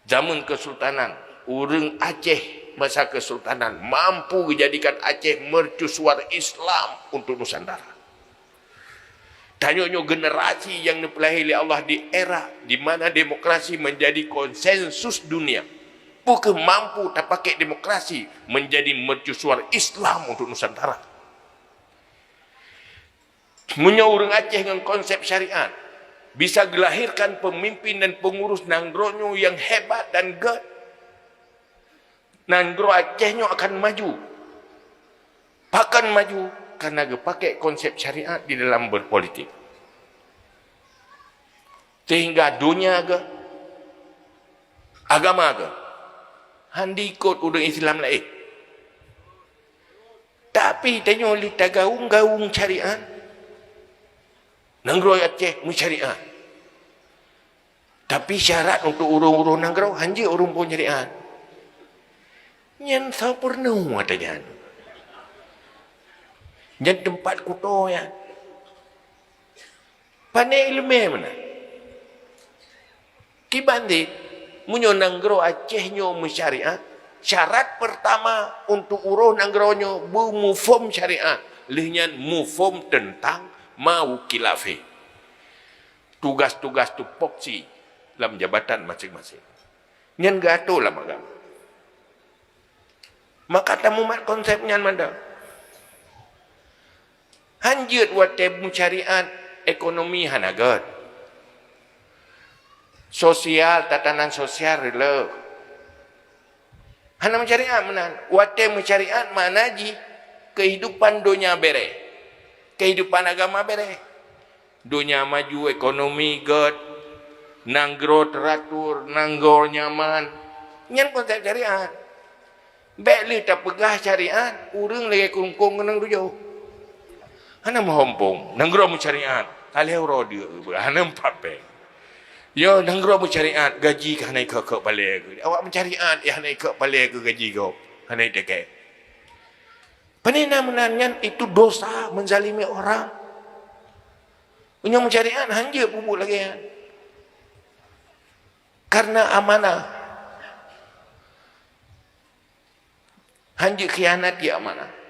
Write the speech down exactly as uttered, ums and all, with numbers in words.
Zaman kesultanan, ureuëng Aceh masa kesultanan mampu menjadikan Aceh mercusuar Islam untuk Nusantara. Tanyoe nyoe generasi nyang neupeulahé lé Allah di era di mana demokrasi menjadi konsensus dunia. Peu kheueh mampu tapakai demokrasi menjadi mercusuar Islam untuk Nusantara. Meunyoe ureuëng Aceh ngon konsep syariat bisa geulahirkan pemimpin dan pengurus nanggroe nyoe nyang hebat dan gét, nanggroe Aceh nyoe akan maju. Pakon maju? Karena geupakai konsep syariat di dalam berpolitik. Sehingga dunia gét, agama gét, hana ikot ureuëng Islam laén. Tapi tanyoe lé tagaung-gaung syariat. Nanggroe Aceh meusyariat. Tapi syarat untuk ureuëng-ureuëng nanggroe hanjeuet ureuëng phon syariat. Nyan soe peurunoe ata nyan. Nyan teumpat kuto nyan. Pane iéleumé meunan. Kiban cit, meunyoe nanggroe Aceh nyoe meusyariat, syarat pertama untuk uroh nanggroe nyoe beumuphom syariat, lheueh nyan muphom teuntang ma wukilafe, tugas-tugas tupoksi lam jabatan maséng-maséng. Nyan geuatoe lam agama. Maka tamumat konsep nyan mantong. Hanjeuet watée meusyariat, ekonomi hana gét. Sosial, tatanan sosial reuloh. Hana meusyariat meunan. Watée meusyariat makna jih kehidupan donya bereh. Kehidupan agama bereh. Donya maju, ekonomi gét, nanggroe teratur, nanggroe nyaman. Nyan konsep syariat. Bék lheueh tapeugah syariat, ureuëng lagée kungkong keunong tujoh. Hana meuhompong, nanggroe meusyariat, ka lhée uroe deuk, hana meupat péng. Yo, nanggroe meusyariat, gaji ka hana ikot-ikot palée keu. Awak meusyariat, ya hana ikot palée keu gaji gob, hana itékée. Pane na meunan nyan itu dosa menzalimi orang. Meunyoe meusyariat hanjeuet peubuet lagée nyan. Karena amanah. Hanjeuet khianati amanah.